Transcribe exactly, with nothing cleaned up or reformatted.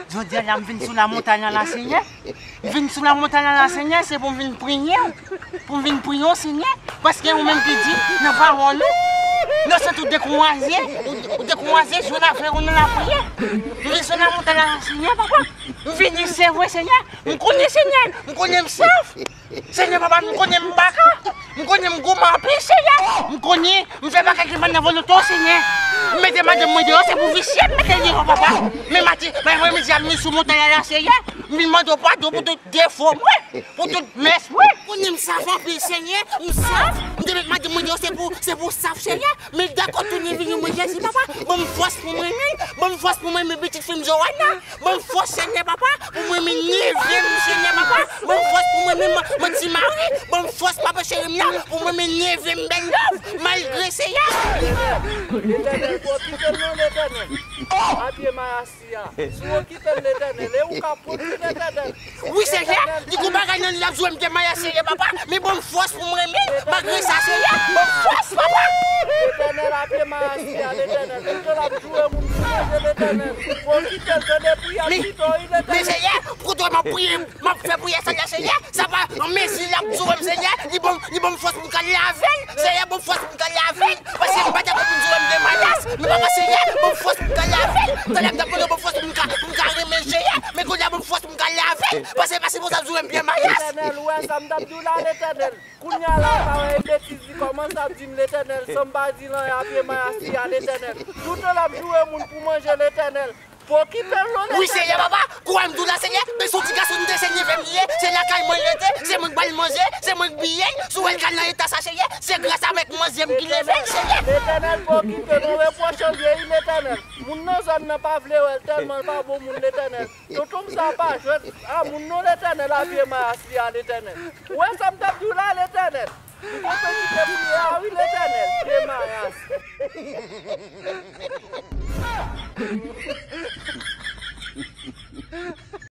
Jodi a la, m vin sou lamontay la, la, Senyè. M vin sou lamontay la, la, Senyè, se pou m vin priye w. Pou m vin priye w, Senyè. Paske ou menm ki di nan pawòl ou, lòske ou dekouraje, ou, ou dekouraje, jwenn avè ou nan lapriyè. M vin sou lamontay la, la, Senyè, papa. M vini, se vre, Senyè. M konnen, Senyè. M konnen m saf. Senyè, papa, m konnen m baka. M konnen m goumen anpil, Senyè. M konnen m fè bagay ki pa nan volonte w, Senyè. M mete madanm mwen deyò, se pou visye m mete l deyò, papa. Men maten, men mwen, midi a, m vin sou montay la, Senyè. M vin mande w padon pou tout defo mwen, pou tout mès mwen. M konnen m saf anpil, Senyè. M saf. M te met madanm mwen deyò, se pou, se pou saf, Senyè. Men l dakò tounen vini mwen Jezi, papa. Ban m fòs pou mwen menm. Ban m fòs pou mwen menm pitit fi m Joanna. Ban m fòs, Senyè, papa. Pou mwen menm neve m, Senyè, papa. Ban m fòs pou mwen menm, man, man ti mari. Ban m fòs, papa cheri m nan. Pou mwen menm neve m bèl love. Malgre, Senyè. Letènèl, pwofite l non, Letènèl. Apye mayas li a. Si w okipe l, Letènèl, e ou k ap pwodui, Letènèl. Wi, Senyè, li gon bagay nan li l ap jwe m gen mayas, Senyè, papa. Men ban m fòs pou m renmen l. Malgre sa, Senyè, ban m fòs, papa. Letènèl, apye mayas li a, Letènèl. Kote l ap joure moun pou manje, Letènèl. Pwofite l, tande priyè m pito, wi, Letènèl. Men, Senyè, kote m ap priye, m ap fè priyè sa la, Senyè. Sa pa an mezi l ap joure m, Senyè. Li ban m, li ban m fòs pou m ka lave l. Senyè, ban m fòs pou m ka lave l. Paske m pa dakò pou n di w m gen mayas. Men papa Senyè, ban m fòs pou m ka lave l. Talè m t ap mande w ban m fòs pou m ka, pou m ka renmen l, Senyè. Men kounye a ban m fòs pou m ka lave l. Paske se pa sipoze ap di w m gen mayas. Letènèl, ou wè sa m t ap di w la, Letènèl. Kounye a la, pa wè e betiz li kòmanse ap di m, Letènèl, san m pa di l anyen, apye mayas li a, Letènèl. Toutan l ap joure moun pou manje, Letènèl. Pwofite l non, Letènèl. Wi, Senyè, papa. Kouwè m di w la, Senyè, men se yon ti gason m te se neve m li ye, se lakay mwen l rete, se mwen k ba l manje, se mwen k biye l, si w wè l ka nan eta sa, Senyè, se gras avèk manzè m ki leve l, Senyè. Letènèl, pwofite l, ou repwoche l vye, wi, Letènèl. Moun nan zòn nan pa vle wè l, tèlman l pa bon moun, Letènèl. Tonton m sa pa jwèt a moun non, Letènèl, apye mayas li a, Letènèl. Ou wè sa m t ap di w la, Letènel? Ou gen pèdi depi yè a wi, Letènel, vye mayas.